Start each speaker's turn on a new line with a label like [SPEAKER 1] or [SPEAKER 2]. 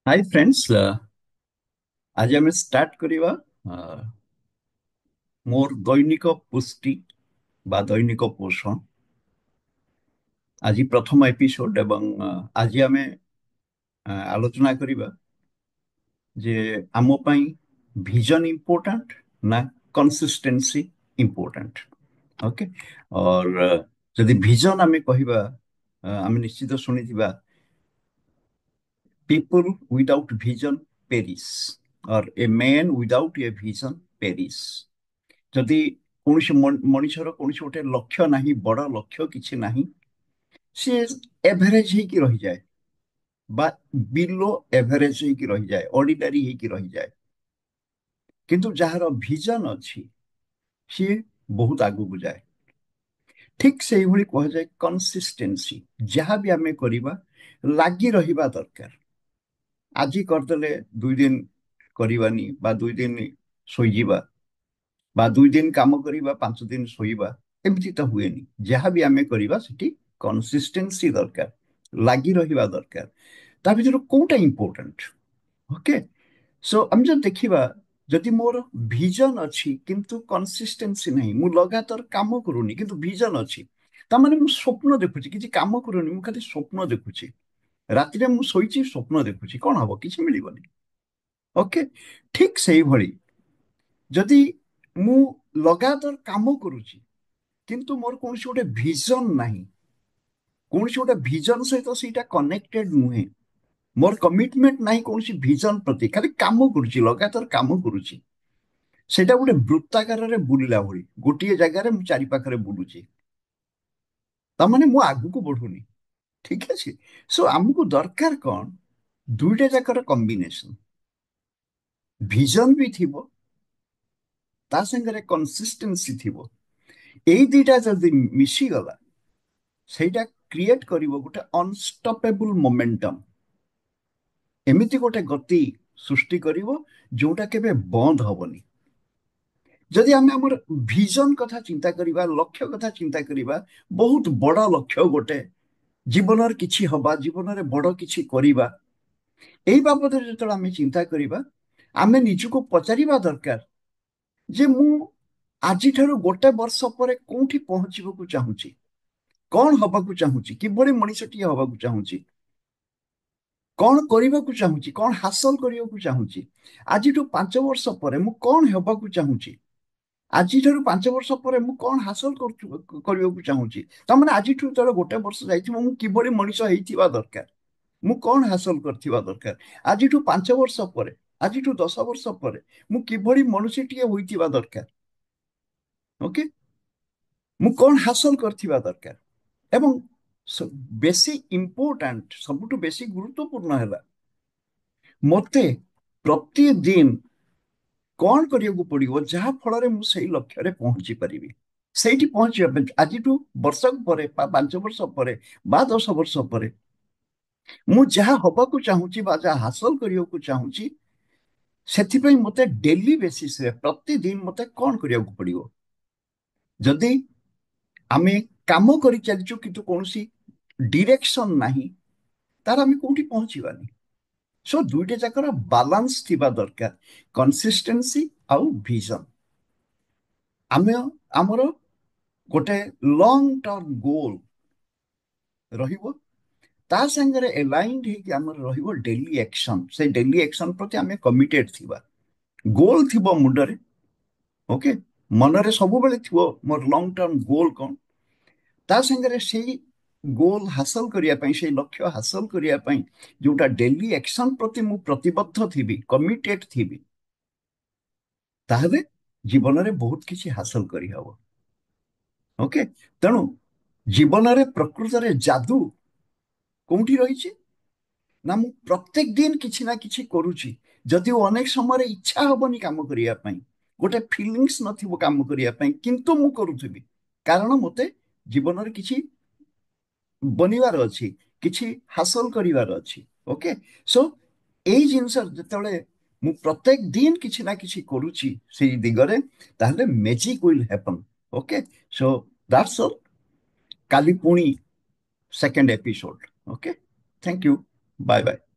[SPEAKER 1] High friends, ଆଜି ଆମେ start କରିବା ମୋର ଦୈନିକ ପୁଷ୍ଟି ବା ଦୈନିକ ପୋଷଣ। ଆଜି ପ୍ରଥମ ଏପିସୋଡ ଏବଂ ଆଜି ଆମେ ଆଲୋଚନା କରିବା ଯେ ଆମ ପାଇଁ ଭିଜନ ଇମ୍ପୋର୍ଟାଣ୍ଟ ନା କନସିଷ୍ଟେନ୍ସି ଇମ୍ପୋର୍ଟାଣ୍ଟ। ଓକେ, और ଯଦି ଭିଜନ ଆମେ କହିବା, ଆମେ ନିଶ୍ଚିତ ଶୁଣିଥିବା people without vision perish or a man without a vision perish। ଯଦି କୌଣସି ମଣିଷର କୌଣସି ଗୋଟେ ଲକ୍ଷ୍ୟ ନାହିଁ, ବଡ ଲକ୍ଷ୍ୟ କିଛି ନାହିଁ, ସିଏ ଏଭରେଜ ହେଇକି ରହିଯାଏ ବା ବିଲୋ ଏଭରେଜ ହେଇକି ରହିଯାଏ, ଅର୍ଡିନାରୀ ହେଇକି ରହିଯାଏ। କିନ୍ତୁ ଯାହାର ଭିଜନ ଅଛି ସିଏ ବହୁତ ଆଗକୁ ଯାଏ। ଠିକ ସେଇଭଳି କୁହାଯାଏ କନସିଷ୍ଟେନ୍ସି, ଯାହା ବି ଆମେ କରିବା ଲାଗି ରହିବା ଦରକାର। ଆଜି କରିଦେଲେ 2 ଦିନ କରିବାନି ବା 2 ଦିନ ଶୋଇଯିବା ବା 2 ଦିନ କାମ କରିବା 5 ଦିନ ଶୋଇବା, ଏମିତି ତ ହୁଏନି। ଯାହା ବି ଆମେ କରିବା ସେଠି କନସିଷ୍ଟେନ୍ସି ଦରକାର, ଲାଗି ରହିବା ଦରକାର। ତା ଭିତରୁ କୋଉଟା ଇମ୍ପୋର୍ଟାଣ୍ଟ? ଓକେ, ସୋ ଆମେ ଯଦି ଦେଖିବା, ଯଦି ମୋର ଭିଜନ ଅଛି କିନ୍ତୁ କନସିଷ୍ଟେନ୍ସି ନାହିଁ, ମୁଁ ଲଗାତାର କାମ କରୁନି କିନ୍ତୁ ଭିଜନ ଅଛି, ତାମାନେ ମୁଁ ସ୍ୱପ୍ନ ଦେଖୁଛି, କିଛି କାମ କରୁନି, ମୁଁ ଖାଲି ସ୍ୱପ୍ନ ଦେଖୁଛି। ରାତିରେ ମୁଁ ଶୋଇଛି, ସ୍ୱପ୍ନ ଦେଖୁଛି, କଣ ହବ? କିଛି ମିଳିବନି। ଓକେ, ଠିକ ସେଇଭଳି ଯଦି ମୁଁ ଲଗାତାର କାମ କରୁଛି କିନ୍ତୁ ମୋର କୌଣସି ଗୋଟେ ଭିଜନ ନାହିଁ, କୌଣସି ଗୋଟେ ଭିଜନ ସହିତ ସେଇଟା କନେକ୍ଟେଡ ନୁହେଁ, ମୋର କମିଟମେଣ୍ଟ ନାହିଁ କୌଣସି ଭିଜନ ପ୍ରତି, ଖାଲି କାମ କରୁଛି, ଲଗାତାର କାମ କରୁଛି, ସେଇଟା ଗୋଟେ ବୃତ୍ତାକାରରେ ବୁଲିଲା ଭଳି, ଗୋଟିଏ ଜାଗାରେ ମୁଁ ଚାରିପାଖରେ ବୁଲୁଛି, ତାମାନେ ମୁଁ ଆଗକୁ ବଢୁନି। ଠିକ ଅଛି, ସୋ ଆମକୁ ଦରକାର କଣ? ଦୁଇଟା ଯାକର କମ୍ବିନେସନ, ଭିଜନ ବି ଥିବ ତା ସାଙ୍ଗରେ କନସିଷ୍ଟେନ୍ସି ଥିବ। ଏଇ ଦିଟା ଯଦି ମିଶିଗଲା ସେଇଟା କ୍ରିଏଟ କରିବ ଗୋଟେ ଅନଷ୍ଟପେବୁଲ ମୋମେଣ୍ଟମ, ଏମିତି ଗୋଟେ ଗତି ସୃଷ୍ଟି କରିବ ଯୋଉଟା କେବେ ବନ୍ଦ ହବନି। ଯଦି ଆମେ ଆମର ଭିଜନ କଥା ଚିନ୍ତା କରିବା, ଲକ୍ଷ୍ୟ କଥା ଚିନ୍ତା କରିବା, ବହୁତ ବଡ ଲକ୍ଷ୍ୟ ଗୋଟେ, ଜୀବନରେ କିଛି ହବା, ଜୀବନରେ ବଡ କିଛି କରିବା, ଏଇ ବାବଦରେ ଯେତେବେଳେ ଆମେ ଚିନ୍ତା କରିବା, ଆମେ ନିଜକୁ ପଚାରିବା ଦରକାର ଯେ ମୁଁ ଆଜିଠାରୁ ଗୋଟେ ବର୍ଷ ପରେ କୋଉଠି ପହଞ୍ଚିବାକୁ ଚାହୁଁଛି, କଣ ହବାକୁ ଚାହୁଁଛି, କିଭଳି ମଣିଷଟିଏ ହବାକୁ ଚାହୁଁଛି, କଣ କରିବାକୁ ଚାହୁଁଛି, କଣ ହାସଲ କରିବାକୁ ଚାହୁଁଛି, ଆଜିଠୁ 5 ବର୍ଷ ପରେ ମୁଁ କଣ ହେବାକୁ ଚାହୁଁଛି, ଆଜିଠାରୁ 5 ବର୍ଷ ପରେ ମୁଁ କଣ ହାସଲ କରିବାକୁ ଚାହୁଁଛି। ତାମାନେ ଆଜିଠୁ ଯେତେବେଳେ ଗୋଟେ ବର୍ଷ ଯାଇଥିବ ମୁଁ କିଭଳି ମଣିଷ ହେଇଥିବା ଦରକାର, ମୁଁ କଣ ହାସଲ କରିଥିବା ଦରକାର, ଆଜିଠୁ 5 ବର୍ଷ ପରେ, ଆଜିଠୁ 10 ବର୍ଷ ପରେ ମୁଁ କିଭଳି ମନୁଷ୍ୟଟିଏ ହୋଇଥିବା ଦରକାର, ଓକେ, ମୁଁ କଣ ହାସଲ କରିଥିବା ଦରକାର। ଏବଂ ବେଶୀ ଇମ୍ପୋର୍ଟାଣ୍ଟ, ସବୁଠୁ ବେଶୀ ଗୁରୁତ୍ୱପୂର୍ଣ୍ଣ ହେଲା ମତେ ପ୍ରତିଦିନ କଣ କରିବାକୁ ପଡିବ ଯାହା ଫଳରେ ମୁଁ ସେଇ ଲକ୍ଷ୍ୟରେ ପହଞ୍ଚି ପାରିବି। ସେଇଠି ପହଞ୍ଚିବା ପାଇଁ ଆଜିଠୁ ବର୍ଷକ ପରେ ବା 5 ବର୍ଷ ପରେ ବା 10 ବର୍ଷ ପରେ ମୁଁ ଯାହା ହବାକୁ ଚାହୁଁଛି ବା ଯାହା ହାସଲ କରିବାକୁ ଚାହୁଁଛି, ସେଥିପାଇଁ ମତେ ଡେଲି ବେସିସରେ ପ୍ରତିଦିନ ମତେ କଣ କରିବାକୁ ପଡିବ। ଯଦି ଆମେ କାମ କରି ଚାଲିଛୁ କିନ୍ତୁ କୌଣସି ଡିରେକ୍ସନ ନାହିଁ, ତାହେଲେ ଆମେ କୋଉଠି ପହଞ୍ଚିବାନି। ସୋ ଦୁଇଟା ଯାକର ବାଲାନ୍ସ ଥିବା ଦରକାର, କନସିଷ୍ଟେନ୍ସି ଆଉ ଭିଜନ। ଆମର ଗୋଟେ ଲଙ୍ଗ ଟର୍ମ ଗୋଲ ରହିବ, ତା ସାଙ୍ଗରେ ଏଲାଇନ୍ଡ ହେଇକି ଆମର ରହିବ ଡେଲି ଆକ୍ସନ। ସେଇ ଡେଲି ଆକ୍ସନ ପ୍ରତି ଆମେ କମିଟେଡ ଥିବା, ଗୋଲ ଥିବ ମୁଣ୍ଡରେ, ଓକେ, ମନରେ ସବୁବେଳେ ଥିବ ମୋର ଲଙ୍ଗ ଟର୍ମ ଗୋଲ କଣ, ତା ସାଙ୍ଗରେ ସେଇ ଗୋଲ ହାସଲ କରିବା ପାଇଁ, ସେଇ ଲକ୍ଷ୍ୟ ହାସଲ କରିବା ପାଇଁ ଯୋଉଟା ଡେଲି ଆକ୍ସନ ପ୍ରତି ମୁଁ ପ୍ରତିବଦ୍ଧ ଥିବି, କମିଟେଡ ଥିବି, ତାହେଲେ ଜୀବନରେ ବହୁତ କିଛି ହାସଲ କରିହବ। ଓକେ, ତେଣୁ ଜୀବନରେ ପ୍ରକୃତରେ ଯାଦୁ କୋଉଠି ରହିଛି ନା ମୁଁ ପ୍ରତ୍ୟେକ ଦିନ କିଛି ନା କିଛି କରୁଛି। ଯଦିଓ ଅନେକ ସମୟରେ ଇଚ୍ଛା ହବନି କାମ କରିବା ପାଇଁ, ଗୋଟେ ଫିଲିଙ୍ଗସ୍ ନଥିବ କାମ କରିବା ପାଇଁ, କିନ୍ତୁ ମୁଁ କରୁଥିବି, କାରଣ ମତେ ଜୀବନରେ କିଛି ବନିବାର ଅଛି, କିଛି ହାସଲ କରିବାର ଅଛି। ଓକେ, ସୋ ଏଇ ଜିନିଷ ଯେତେବେଳେ ମୁଁ ପ୍ରତ୍ୟେକ ଦିନ କିଛି ନା କିଛି କରୁଛି ସେଇ ଦିଗରେ, ତାହେଲେ magic will happen. Okay, so that's all. କାଲି ପୁଣି second episode. Okay, thank you, bye bye.